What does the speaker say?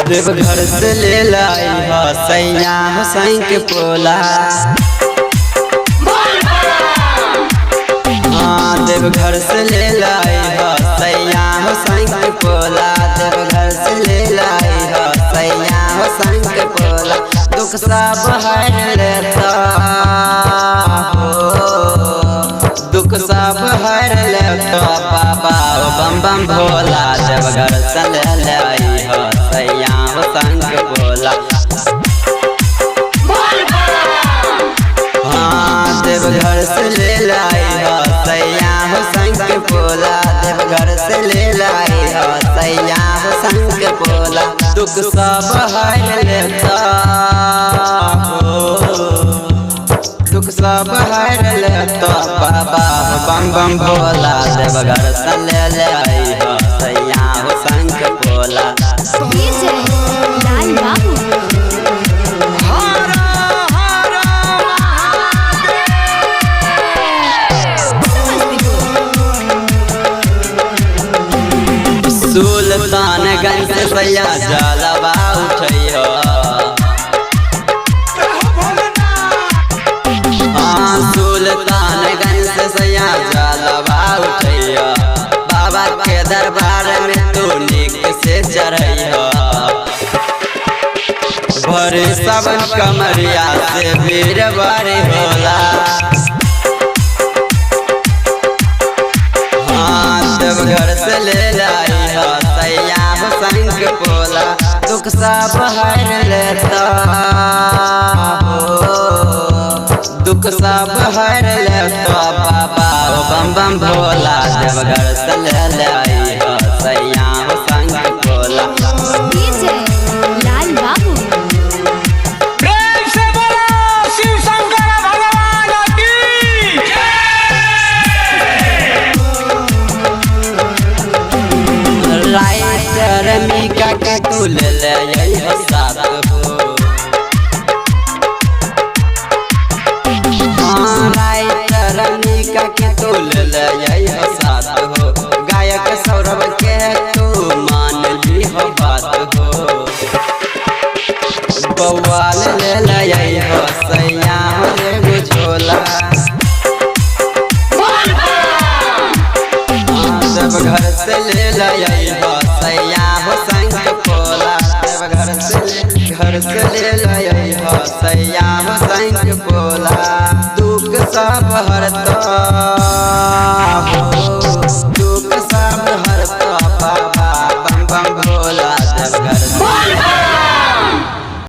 देवघर से ले लाई हो सैया हुसैन के पोला। हाँ देवघर से ले लाई हो सैया हुसैन के पोला। देवघर से ले लाई हो सैया हुसैन के पोला। दुख सब हर लेता हो, दुख सब हर लेता बाबा बम बम भोला। देवघर से ले लाई हो सैया हुसैन के पोला। हाँ देवघर से ले लाई हो सैया हुसैन के पोला। देवघर से ले लाई हो सैया हुसैन के पोला। दुख सब हर लेता हो, दुख सब हर लेता बाबा बम बम भोला। देवघर से ले लाई हो सैया हुसैन के पोला। डीजे लाल बाबू। सुल्तानगंज से सैया जलवा उठैहो। हाँ सुल्तानगंज से सैया जलवा उठैहो। बाबा के दरबार में तू निक से चढ़ैहो। भरे सबन कमरिया से भीड़ बड़ी होला। हाँ देवघर से ले लाई हो सैया हुसैन के पोला। दुख सब हर लेता हो, दुख सब हर लेता बाबा बम बम भोला। देवघर से ले लाई हो सैया हुसैन के पोला। डीजे लाल बाबू। प्रेम से बोलो शिव शंकर भगवान की। राइटर मीका के तू ले ले हो साथ हो। हाँ राइटर मीका के तू ले ले हो साथ हो। गायक सौरभ के तू मान ली हो बात हो। बवाल ले ले हो सैया हो रे झोला। देवघर से ले लाई हो सैया हुसैन के पोला। देवघर से घर से ले लाई हो सैया हुसैन के पोला। दुख सब हरता